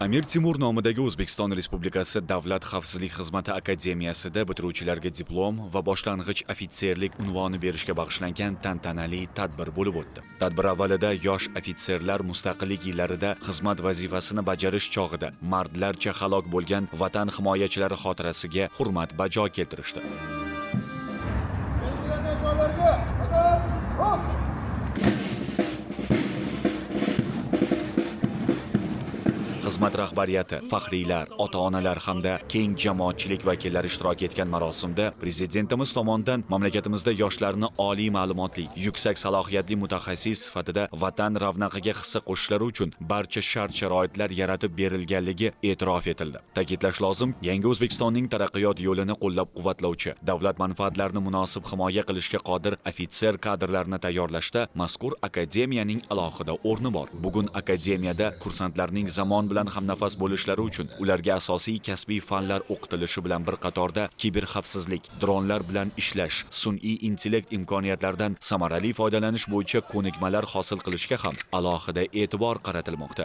Amir Temur nomidagi O'zbekiston Respublikasi Davlat xavfsizlik xizmati akademiyasida bitiruvchilarga diplom va boshlang'ich ofitserlik unvoni berishga bag'ishlangan tantanali tadbir bo'lib o'tdi. Tadbir avvalida yosh ofitserlar mustaqillik yillarida xizmat vazifasini bajarish chog'ida mardlarcha halok bo'lgan vatan himoyachilari xotirasiga hurmat bajo keltirishdi. Belgilangan joylarga qadam bos! Xizmat rahbariyati, faxriylar, ota-onalar hamda keng jamoatchilik vakillari ishtirok etgan marosimda prezidentimiz tomonidan mamlakatimizda yoshlarni oliy ma'lumotli, yuksak salohiyatli mutaxassis sifatida vatan ravnaqiga hissa qo'shishlari uchun barcha shart-sharoitlar yaratib berilganligi e'tirof etildi. Ta'kidlash lozim, yangi O'zbekistonning taraqqiyot yo'lini qo'llab-quvvatlovchi, davlat manfaatlarini munosib himoya qilishga qodir ofitser kadrlarni tayyorlashda mazkur akademiyaning alohida o'rni bor. Bugun akademiyada kursantlarning zamon bilan hamnafas bo'lishlari uchun ularga asosiy kasbiy fanlar o'qitilishi bilan bir qatorda kiberxavfsizlik, dronlar bilan ishlash, sun'iy intellekt imkoniyatlaridan samarali foydalanish bo'yicha ko'nikmalar hosil qilishga ham alohida e'tibor qaratilmoqda.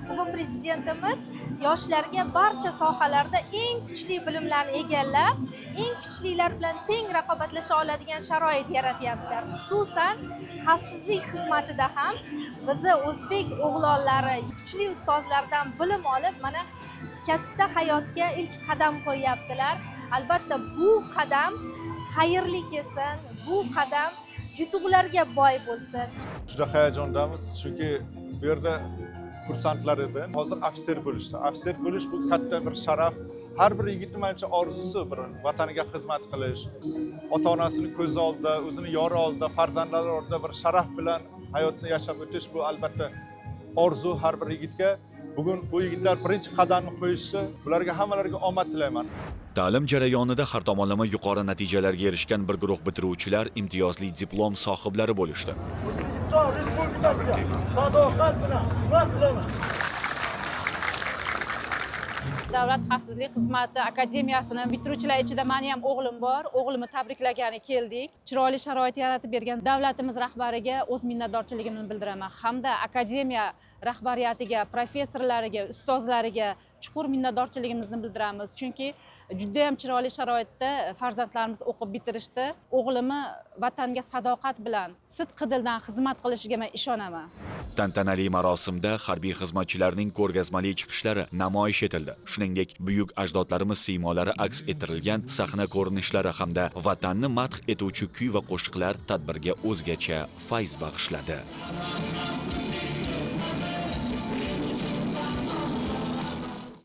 Bugun prezidentimiz yoshlarga barcha sohalarda eng kuchli bilimlarni egallab, eng kuchlilar bilan teng raqobatlasha oladigan sharoit yaratyaptilar. Xususan, xavfsizlik xizmatida ham bizni o'zbek o'g'lonlari kuchli ustozlardan bilim olib, mana katta hayotga ilk qadam qo'yyaptilar. Albatta, bu qadam xayrli kelsin, bu qadam yutuqlarga boy bo'lsin. Juda hayajondamiz, chunki bu yerda kursantlar edi, hozir ofitser bo'lishdi. Ofitser bo'lish bu katta bir sharaf. Har bir yigitni, manimcha, orzusi bir vataniga xizmat qilish, ota onasini ko'zi oldida, o'zini yori oldida, farzandlari oldida bir sharaf bilan hayotni yashab o'tish, bu albatta orzu har bir yigitga. Bugun bu yigitlar birinchi qadamni qo'yishdi, bularga hammalariga omad tilayman. Ta'lim jarayonida har tomonlama yuqori natijalarga erishgan bir guruh bitiruvchilar imtiyozli diplom sohiblari bo'lishdi. O'zbekiston Respublikasiga sadoqat bilan xizmat qilaman. Davlat xavfsizlik xizmati akademiyasini bitiruvchilar ichida mani ham o'g'lim bor. O'g'limni tabriklagani keldik. Chiroyli sharoit yaratib bergan davlatimiz rahbariga o'z minnatdorchiligimni bildiraman hamda akademiya rahbariyatiga, professorlariga, ustozlariga chuqur minnatdorchiligimizni bildiramiz, chunki judayam chiroyli sharoitda farzandlarimiz o'qib bitirishdi. O'g'limni vatanga sadoqat bilan, sidqi dildan xizmat qilishiga man ishonaman. Tantanali marosimda harbiy xizmatchilarning ko'rgazmali chiqishlari namoyish etildi. Shuningdek, buyuk ajdodlarimiz siymolari aks ettirilgan sahna ko'rinishlari hamda vatanni madh etuvchi kuy va qo'shiqlar tadbirga o'zgacha fayz bag'ishladi.